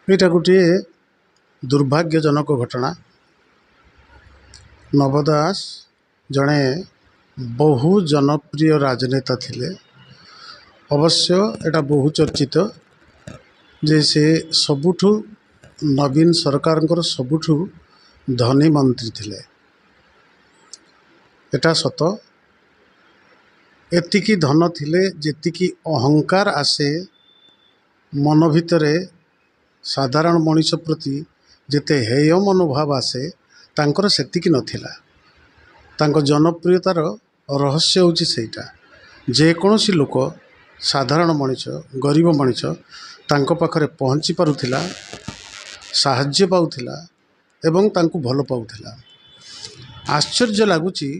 ଏଇଟା ଗୋଟିଏ ଦୁର୍ଭାଗ୍ୟଜନକ ଘଟଣା। ନବ ଦାସ ଜଣେ ବହୁ ଜନପ୍ରିୟ ରାଜନେତା ଥିଲେ। ଅବଶ୍ୟ ଏଇଟା ବହୁ ଚର୍ଚ୍ଚିତ ଯେ ସେ ସବୁଠୁ ନବୀନ ସରକାରଙ୍କର ସବୁଠୁ ଧନୀ ମନ୍ତ୍ରୀ ଥିଲେ। ଏଟା ସତ। ଏତିକି ଧନ ଥିଲେ ଯେତିକି ଅହଙ୍କାର ଆସେ ମନ ଭିତରେ, ସାଧାରଣ ମଣିଷ ପ୍ରତି ଯେତେ ହେୟ ମନୋଭାବ ଆସେ, ତାଙ୍କର ସେତିକି ନଥିଲା। ତାଙ୍କ ଜନପ୍ରିୟତାର ରହସ୍ୟ ହେଉଛି ସେଇଟା। ଯେକୌଣସି ଲୋକ, ସାଧାରଣ ମଣିଷ, ଗରିବ ମଣିଷ ତାଙ୍କ ପାଖରେ ପହଞ୍ଚି ପାରୁଥିଲା, ସାହାଯ୍ୟ ପାଉଥିଲା ଏବଂ ତାଙ୍କୁ ଭଲ ପାଉଥିଲା। ଆଶ୍ଚର୍ଯ୍ୟ ଲାଗୁଛି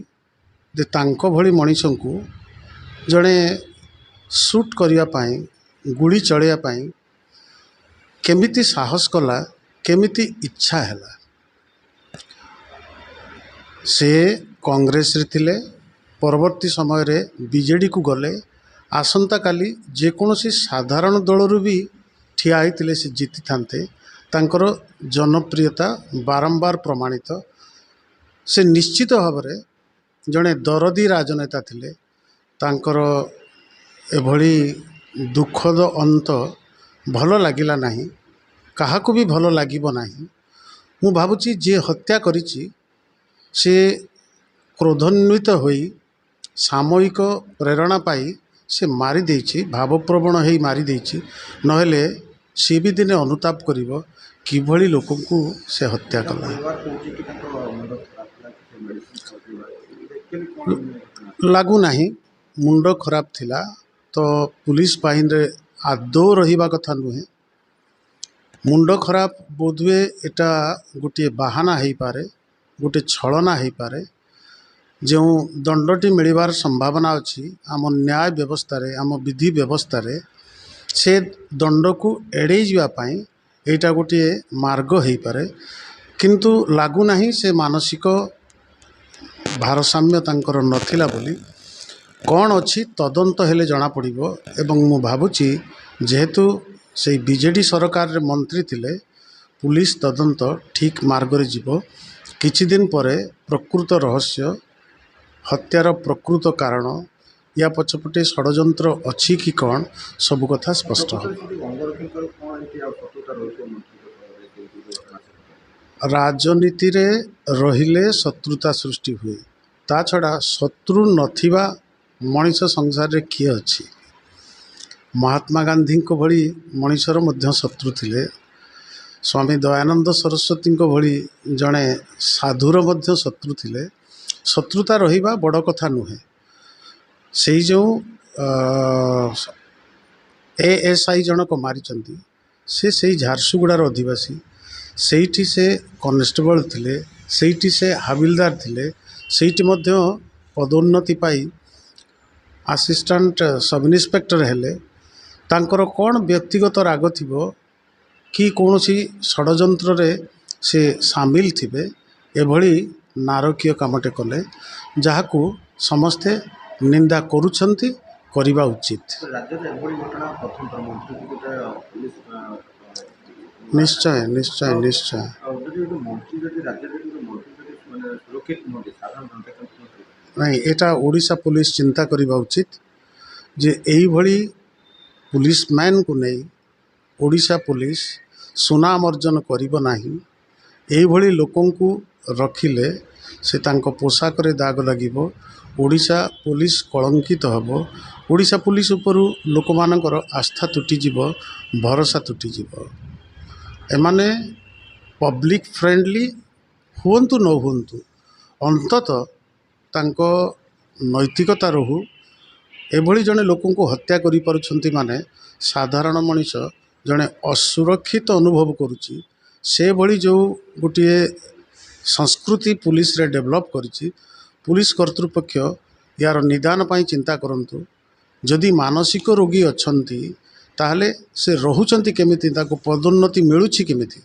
ଯେ ତାଙ୍କ ଭଳି ମଣିଷଙ୍କୁ ଜଣେ ସୁଟ୍ କରିବା ପାଇଁ, ଗୁଳି ଚଳେଇବା ପାଇଁ କେମିତି ସାହସ କଲା, କେମିତି ଇଚ୍ଛା ହେଲା। ସେ କଂଗ୍ରେସରେ ଥିଲେ, ପରବର୍ତ୍ତୀ ସମୟରେ ବିଜେଡ଼ିକୁ ଗଲେ। ଆସନ୍ତାକାଲି ଯେକୌଣସି ସାଧାରଣ ଦଳରୁ ବି ଠିଆ ହେଇଥିଲେ ସେ ଜିତିଥାନ୍ତେ। ତାଙ୍କର ଜନପ୍ରିୟତା ବାରମ୍ବାର ପ୍ରମାଣିତ। ସେ ନିଶ୍ଚିତ ଭାବରେ ଜଣେ ଦରଦୀ ରାଜନେତା ଥିଲେ। ତାଙ୍କର ଏଭଳି ଦୁଃଖଦ ଅନ୍ତ ଭଲ ଲାଗିଲା ନାହିଁ, କାହାକୁ ବି ଭଲ ଲାଗିବ ନାହିଁ। ମୁଁ ଭାବୁଛି ଯିଏ ହତ୍ୟା କରିଛି ସେ କ୍ରୋଧାନ୍ୱିତ ହୋଇ ସାମୟିକ ପ୍ରେରଣା ପାଇ ସେ ମାରିଦେଇଛି, ଭାବପ୍ରବଣ ହେଇ ମାରିଦେଇଛି। ନହେଲେ ସିଏ ବି ଦିନେ ଅନୁତାପ କରିବ କିଭଳି ଲୋକଙ୍କୁ ସେ ହତ୍ୟା କଲା। ପରିବାର କହୁଛି କି ତାଙ୍କ ମୁଣ୍ଡ ଖରାପ ଥିଲା, କିଛି ମେଡ଼ିସିନ ଖାଉଥିଲେ। ଆକ୍ଚୁଆଲି କ'ଣ ଘଟଣା? ଲାଗୁନାହିଁ ମୁଣ୍ଡ ଖରାପ ଥିଲା ତ ପୁଲିସ ବାହିନୀରେ ଆଦୌ ରହିବା କଥା ନୁହେଁ। ମୁଣ୍ଡ ଖରାପ ବୋଧହୁଏ ଏଟା ଗୋଟିଏ ବାହାନା ହେଇପାରେ, ଗୋଟେ ଛଳନା ହେଇପାରେ। ଯେଉଁ ଦଣ୍ଡଟି ମିଳିବାର ସମ୍ଭାବନା ଅଛି ଆମ ନ୍ୟାୟ ବ୍ୟବସ୍ଥାରେ, ଆମ ବିଧି ବ୍ୟବସ୍ଥାରେ, ସେ ଦଣ୍ଡକୁ ଏଡ଼େଇ ଯିବା ପାଇଁ ଏଇଟା ଗୋଟିଏ ମାର୍ଗ ହେଇପାରେ। କିନ୍ତୁ ଲାଗୁନାହିଁ ସେ ମାନସିକ ଭାରସାମ୍ୟ ତାଙ୍କର ନଥିଲା ବୋଲି। କ'ଣ ଅଛି ତଦନ୍ତ ହେଲେ ଜଣାପଡ଼ିବ। ଏବଂ ମୁଁ ଭାବୁଛି ଯେହେତୁ ସେଇ ବିଜେଡ଼ି ସରକାରରେ ମନ୍ତ୍ରୀ ଥିଲେ, ପୁଲିସ ତଦନ୍ତ ଠିକ୍ ମାର୍ଗରେ ଯିବ। କିଛି ଦିନ ପରେ ପ୍ରକୃତ ରହସ୍ୟ, ହତ୍ୟାର ପ୍ରକୃତ କାରଣ, ୟା ପଛପଟେ ଷଡ଼ଯନ୍ତ୍ର ଅଛି କି କ'ଣ, ସବୁ କଥା ସ୍ପଷ୍ଟ ହେବ। ପ୍ରକୃତରେ ସେ ଯୋଉ ଅଙ୍ଗରକ୍ଷୀଙ୍କର କ'ଣ ଏମିତି ଆଉ ଶତ୍ରୁତା ରହିଥିବ ମନ୍ତ୍ରୀଙ୍କ ସହ କେମିତି ଘଟଣା ସେ? ରାଜନୀତିରେ ରହିଲେ ଶତ୍ରୁତା ସୃଷ୍ଟି ହୁଏ। ତା ଛଡ଼ା ଶତ୍ରୁ ନଥିବା ମଣିଷ ସଂସାରରେ କିଏ ଅଛି? ମହାତ୍ମା ଗାନ୍ଧୀଙ୍କ ଭଳି ମଣିଷର ମଧ୍ୟ ଶତ୍ରୁ ଥିଲେ। ସ୍ୱାମୀ ଦୟାନନ୍ଦ ସରସ୍ୱତୀଙ୍କ ଭଳି ଜଣେ ସାଧୁର ମଧ୍ୟ ଶତ୍ରୁ ଥିଲେ। ଶତ୍ରୁତା ରହିବା ବଡ଼ କଥା ନୁହେଁ। ସେଇ ଯେଉଁ ଏଏସ୍ଆଇ ଜଣକ ମାରିଛନ୍ତି, ସେ ସେଇ ଝାରସୁଗୁଡ଼ାର ଅଧିବାସୀ। ସେଇଠି ସେ କନେଷ୍ଟବଳ ଥିଲେ, ସେଇଠି ସେ ହାବିଲଦାର ଥିଲେ, ସେଇଠି ମଧ୍ୟ ପଦୋନ୍ନତି ପାଇ ଆସିଷ୍ଟାଣ୍ଟ ସବ୍ ଇନ୍ସପେକ୍ଟର ହେଲେ। ତାଙ୍କର କ'ଣ ବ୍ୟକ୍ତିଗତ ରାଗ ଥିବ କି କୌଣସି ଷଡ଼ଯନ୍ତ୍ରରେ ସେ ସାମିଲ ଥିବେ, ଏଭଳି ନାରକୀୟ କାମଟେ କଲେ, ଯାହାକୁ ସମସ୍ତେ ନିନ୍ଦା କରୁଛନ୍ତି, କରିବା ଉଚିତ। ରାଜ୍ୟରେ ଏଭଳି ଘଟଣା ପ୍ରଥମ ଥର, ମନ୍ତ୍ରୀକୁ ଗୋଟେ ପୁଲିସ ନିଶ୍ଚୟ, ନିଶ୍ଚୟ, ନିଶ୍ଚୟ। ଆଉ ଯଦି ଗୋଟେ ମନ୍ତ୍ରୀ, ଯଦି ରାଜ୍ୟରେ ଗୋଟେ ମନ୍ତ୍ରୀ ଯଦି ମାନେ ସୁରକ୍ଷିତ ନୁହନ୍ତି, ସାଧାରଣ ଜନତା କେମିତି କଣ ସୁରକ୍ଷିତ? ନାଇଁ, ଏଇଟା ଓଡ଼ିଶା ପୋଲିସ ଚିନ୍ତା କରିବା ଉଚିତ ଯେ ଏଇଭଳି ପୁଲିସମ୍ୟାନକୁ ନେଇ ଓଡ଼ିଶା ପୋଲିସ ସୁନାମ ଅର୍ଜନ କରିବ ନାହିଁ। ଏଇଭଳି ଲୋକଙ୍କୁ ରଖିଲେ ସେ ତାଙ୍କ ପୋଷାକରେ ଦାଗ ଲାଗିବ, ଓଡ଼ିଶା ପୋଲିସ କଳଙ୍କିତ ହେବ, ଓଡ଼ିଶା ପୋଲିସ ଉପରୁ ଲୋକମାନଙ୍କର ଆସ୍ଥା ତୁଟିଯିବ, ଭରସା ତୁଟିଯିବ। ଏମାନେ ପବ୍ଲିକ ଫ୍ରେଣ୍ଡଲି ହୁଅନ୍ତୁ ନ ହୁଅନ୍ତୁ, ଅନ୍ତତଃ ତାଙ୍କ ନୈତିକତା ରହୁ। ଏଭଳି ଜଣେ ଲୋକଙ୍କୁ ହତ୍ୟା କରିପାରୁଛନ୍ତି ମାନେ ସାଧାରଣ ମଣିଷ ଜଣେ ଅସୁରକ୍ଷିତ ଅନୁଭବ କରୁଛି। ସେଭଳି ଯେଉଁ ଗୋଟିଏ ସଂସ୍କୃତି ପୁଲିସରେ ଡେଭଲପ୍ କରିଛି, ପୁଲିସ କର୍ତ୍ତୃପକ୍ଷ ୟାର ନିଦାନ ପାଇଁ ଚିନ୍ତା କରନ୍ତୁ। ଯଦି ମାନସିକ ରୋଗୀ ଅଛନ୍ତି, ତାହେଲେ ସେ ରହୁଛନ୍ତି କେମିତି? ତାଙ୍କୁ ପଦୋନ୍ନତି ମିଳୁଛି କେମିତି?